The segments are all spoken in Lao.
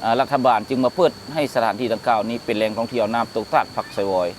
ອາ ລັດຖະບານຈຶ່ງມາເປີດໃຫ້ສະຖານທີ່ດັ່ງກ່າວນີ້ເປັນແຫຼ່ງທ່ອງທ່ຽວນ້ຳຕົກຕາດຜັກສາຍວອຍ.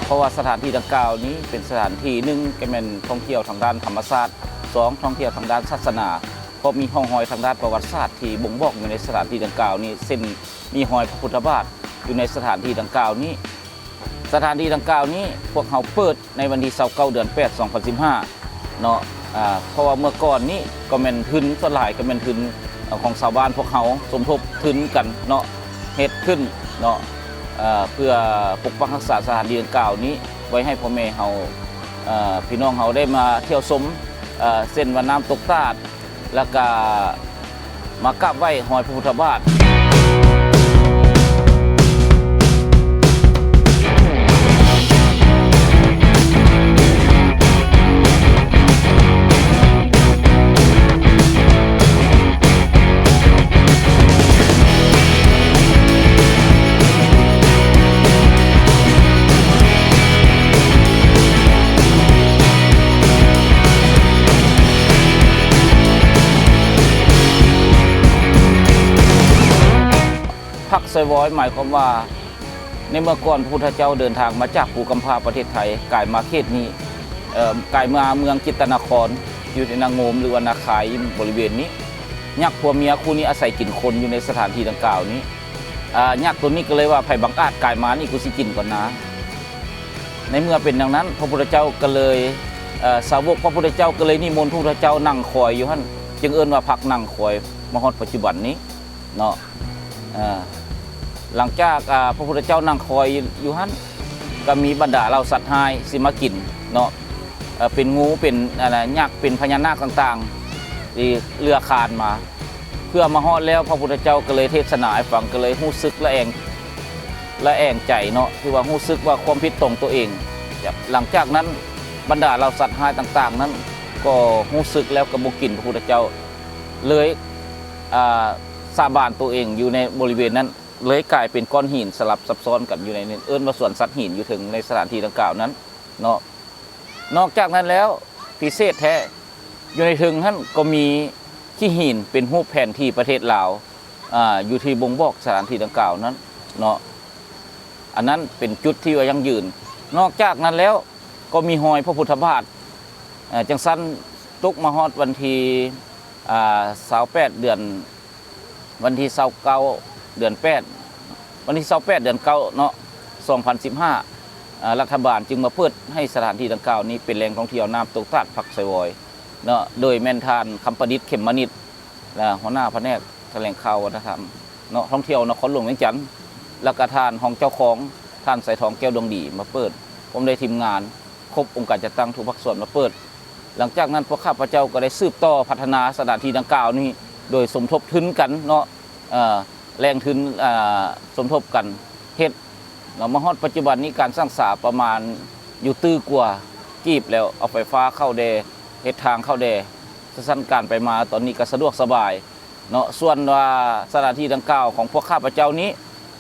ເພາະວ່າສະຖານທີ່ດັ່ງກ່າວນີ້ເປັນສະຖານທີ່ ໜຶ່ງ ກໍແມ່ນທ່ອງທ່ຽວທາງດ້ານທຳມະຊາດ, ສອງ ທ່ອງທ່ຽວທາງດ້ານສາສະໜາ ເພາະມີຮ່ອງຮອຍທາງດ້ານປະຫວັດສາດທີ່ບົ່ງບອກຢູ່ໃນສະຖານທີ່ດັ່ງກ່າວນີ້ ເຊັ່ນ ມີຮອຍພະພຸດທະບາດຢູ່ໃນສະຖານທີ່ດັ່ງກ່າວນີ້. ສະຖານທີ່ດັ່ງກ່າວນີ້ ພວກເຮົາເປີດໃນວັນທີຊາວເກົ້າ ເດືອນແປດ ສອງພັນສິບຫ້າເນາະ. ອາ ເພາະວ່າເມື່ອກ່ອນນີ້ກໍແມ່ນທຶນ ສ່ວນຫຼາຍກໍແມ່ນທຶນ ເອີ ຂອງຊາວບ້ານພວກເຮົາສົມທົບທຶນກັນເນາະ ເຮັດຂຶ້ນເນາະ ເອີ ເພື່ອປົກປັກຮັກສາສະຖານທີ່ດັ່ງກ່າວນີ້ ໄວ້ໃຫ້ພໍ່ແມ່ເຮົາ ເອີ ພີ່ນ້ອງເຮົາໄດ້ມາທ່ຽວຊົມ ເອີ ເຊັ່ນວ່ານ້ຳຕົກຕາດ ແລ້ວກະມາກາບໄຫວ້ຮອຍພະພຸດທະບາດ. ຜັກສາຍວອຍ ໝາຍຄວາມວ່າ ໃນເມື່ອກ່ອນພະພຸດທະເຈົ້າເດີນທາງມາຈາກພູກຳພ້າປະເທດໄທ ກາຍມາເຂດນີ້ ເອີ ກາຍມາເມືອງຈິດຕະນະຄອນ ຢູ່ໃນນາໂງມ ຫຼືວ່ານາຄາຍ ບໍລິເວນນີ້ ຍັກຜົວເມຍຄູ່ນີ້ອາໄສກິນຄົນຢູ່ໃນສະຖານທີ່ດັ່ງກ່າວນີ້. ອາ ຍັກໂຕນີ້ກໍເລີຍວ່າ ໃຜບັງອາດກາຍມານີ້ ກູຊິກິນກ່ອນນາ. ໃນເມື່ອເປັນດັ່ງນັ້ນ ພະພຸດທະເຈົ້າກໍເລີຍ ເອີ ສາວົກພະພຸດທະເຈົ້າກໍເລີຍນິມົນພະພຸດທະເຈົ້ານັ່ງຄອຍຢູ່ຫັ້ນ ຈຶ່ງເອີ້ນວ່າພັກນັ່ງຄອຍ ມາຮອດປັດຈຸບັນນີ້ເນາະ. ເອີ ຫຼັງຈາກ ອາ ພະພຸດທະເຈົ້ານັ່ງຄອຍຢູ່ຫັ້ນ ກໍມີບັນດາເຫຼົ່າສັດຮ້າຍຊິມາກິນເນາະ ເອີ ເປັນງູ ເປັນ ອັນນະ ຍັກ ເປັນພະຍານາກຕ່າງໆ ທີ່ເລືອຍຄານມາ ເພື່ອມາຮອດແລ້ວ ພະພຸດທະເຈົ້າກໍເລີຍເທດສະໜາໃຫ້ຟັງ ກໍເລີຍຮູ້ສຶກລະແອງ ລະແອງໃຈເນາະ ຄືວ່າຮູ້ສຶກວ່າຄວາມຜິດຂອງຕົວເອງ. ຫຼັງຈາກນັ້ນ ບັນດາເຫຼົ່າສັດຮ້າຍຕ່າງໆນັ້ນ ກໍຮູ້ສຶກແລ້ວກໍບໍ່ກິນພະພຸດທະເຈົ້າ ເລີຍ ອາ ສາບານຕົວເອງຢູ່ໃນບໍລິເວນນັ້ນ ເລີຍກາຍເປັນກ້ອນຫີນສະຫຼັບຊັບຊ້ອນກັນຢູ່ໃນນັ້ນ ເອີ້ນວ່າສວນສັດຫີນຢູ່ເທິງໃນສະຖານທີ່ດັ່ງກ່າວນັ້ນເນາະ. ນອກຈາກນັ້ນແລ້ວ ພິເສດແທ້ ຢູ່ໃນເທິງຫັ້ນກໍມີຂີ້ຫີນເປັນຮູບແຜນທີ່ປະເທດລາວ ອາ ຢູ່ທີ່ບົ່ງບອກສະຖານທີ່ດັ່ງກ່າວນັ້ນເນາະ. ອັນນັ້ນເປັນຈຸດທີ່ວ່າຢັ້ງຢືນ. ນອກຈາກນັ້ນແລ້ວ ກໍມີຮອຍພະພຸດທະບາດ. ເອີ ຈັ່ງຊັ້ນ ຕົກມາຮອດວັນທີ ອາ ຊາວແປດ ເດືອນ ວັນທີຊາວເກົ້າ ເດືອນແປດ ວັນທີຊາວແປດ ເດືອນເກົ້າເນາະ ສອງພັນສິບຫ້າ ອາ ລັດຖະບານຈຶ່ງມາເປີດໃຫ້ສະຖານທີ່ດັ່ງກ່າວນີ້ເປັນແຫຼ່ງທ່ອງທ່ຽວນ້ຳຕົກຕາດຜັກສາຍວອຍເນາະ ໂດຍແມ່ນທ່ານ ຄຳປະດິດ ເຂັມມະນິດ ແລະ ຫົວໜ້າພະແນກຖະແຫຼງຂ່າວວັດທະນະທຳເນາະ ທ່ອງທ່ຽວນະຄອນຫຼວງວຽງຈັນ ແລ້ວກະທ່ານຮອງເຈົ້າຄອງ ທ່ານ ໄຊທອງ ແກ້ວດວງດີ ມາເປີດ ພ້ອມດ້ວຍທີມງານ ຄົບອົງການຈັດຕັ້ງທຸກພາກສ່ວນມາເປີດ. ຫຼັງຈາກນັ້ນ ພວກຂ້າພະເຈົ້າກໍໄດ້ສືບຕໍ່ພັດທະນາສະຖານທີ່ດັ່ງກ່າວນີ້ ໂດຍສົມທົບທຶນກັນເນາະ ເອີ ແຫຼ່ງທຶນ ເອີ ສົມທົບກັນເຮັດເນາະ. ມາຮອດປັດຈຸບັນນີ້ ການສ້າງສາປະມານຢູ່ຕື້ກວ່າກີບແລ້ວ ເອົາໄຟຟ້າເຂົ້າແດ່ ເຮັດທາງເຂົ້າແດ່ ສະຊັ້ນການໄປມາຕອນນີ້ກໍສະດວກສະບາຍ ເນາະ. ສ່ວນວ່າສະຖານທີ່ດັ່ງກ່າວຂອງພວກຂ້າພະເຈົ້ານີ້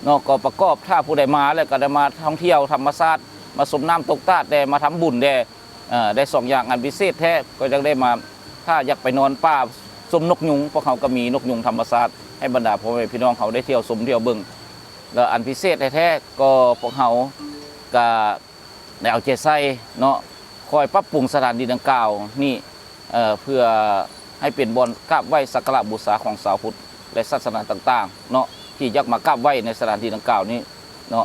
ເນາະ ກໍປະກອບ ຖ້າຜູ້ໃດມາແລ້ວກໍໄດ້ມາທ່ອງທ່ຽວທຳມະຊາດ ມາຊົມນ້ຳຕົກຕາດແດ່ ມາທຳບຸນແດ່ ເອີ ໄດ້ສອງຢ່າງ. ອັນພິເສດແທ້ກໍຢາກໄດ້ມາ ຖ້າຢາກໄປນອນປ່າຊົມນົກຍຸງ ພວກເຮົາກໍມີນົກຍຸງທຳມະຊາດ ໃຫ້ບັນດາພໍ່ແມ່ພີ່ນ້ອງເຮົາໄດ້ທ່ຽວຊົມທ່ຽວເບິ່ງ. ແລ້ວອັນພິເສດແທ້ໆ ກໍພວກເຮົາກະ ໄດ້ເອົາໃຈໃສ່ເນາະ ຄອຍປັບປຸງສະຖານທີ່ດັ່ງກ່າວນີ້ ເອີ ເພື່ອໃຫ້ເປັນບ່ອນກາບໄຫວ້ສັກກາລະບູຊາຂອງຊາວພຸດ ແລະ ສາສະໜາຕ່າງໆເນາະ ທີ່ຢາກມາກາບໄຫວ້ໃນສະຖານທີ່ດັ່ງກ່າວນີ້ເນາ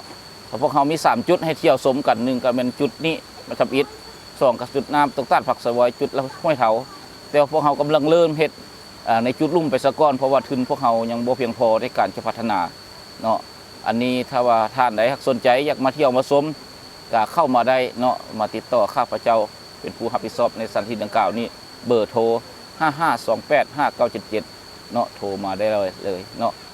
ະ. ພວກເຮົາມີສາມຈຸດໃຫ້ທ່ຽວຊົມກັນ ໜຶ່ງກໍແມ່ນຈຸດນີ້ ແມ່ນທຳອິດ ສອງກໍຈຸດນ້ຳຕົກຕາດຜັກສາຍວອຍ ຈຸດລະຫ້ວຍເທົາ ແຕ່ວ່າພວກເຮົາກຳລັງເລີ່ມເຮັດ ເອີ ໃນຈຸດລຸ່ມໄປສາກ່ອນ ເພາະວ່າທຶນພວກເຮົາຍັງບໍ່ພຽງພໍໃນການຈະພັດທະນາເນາະ. ອັນນີ້ຖ້າວ່າທ່ານໃດຫາກສົນໃຈຢາກມາທ່ຽວມາຊົມ ກະເຂົ້າມາໄດ້ເນາະ ມາຕິດຕໍ່ຂ້າພະເຈົ້າ ເປັນຜູ້ຮັບຜິດຊອບໃນສະຖານທີ່ດັ່ງກ່າວນີ້ ເບີໂທ ຫ້າຫ້າສອງແປດຫ້າເກົ້າເຈັດເຈັດ ເນາະ ໂທມາໄດ້ເລີຍເນາະ.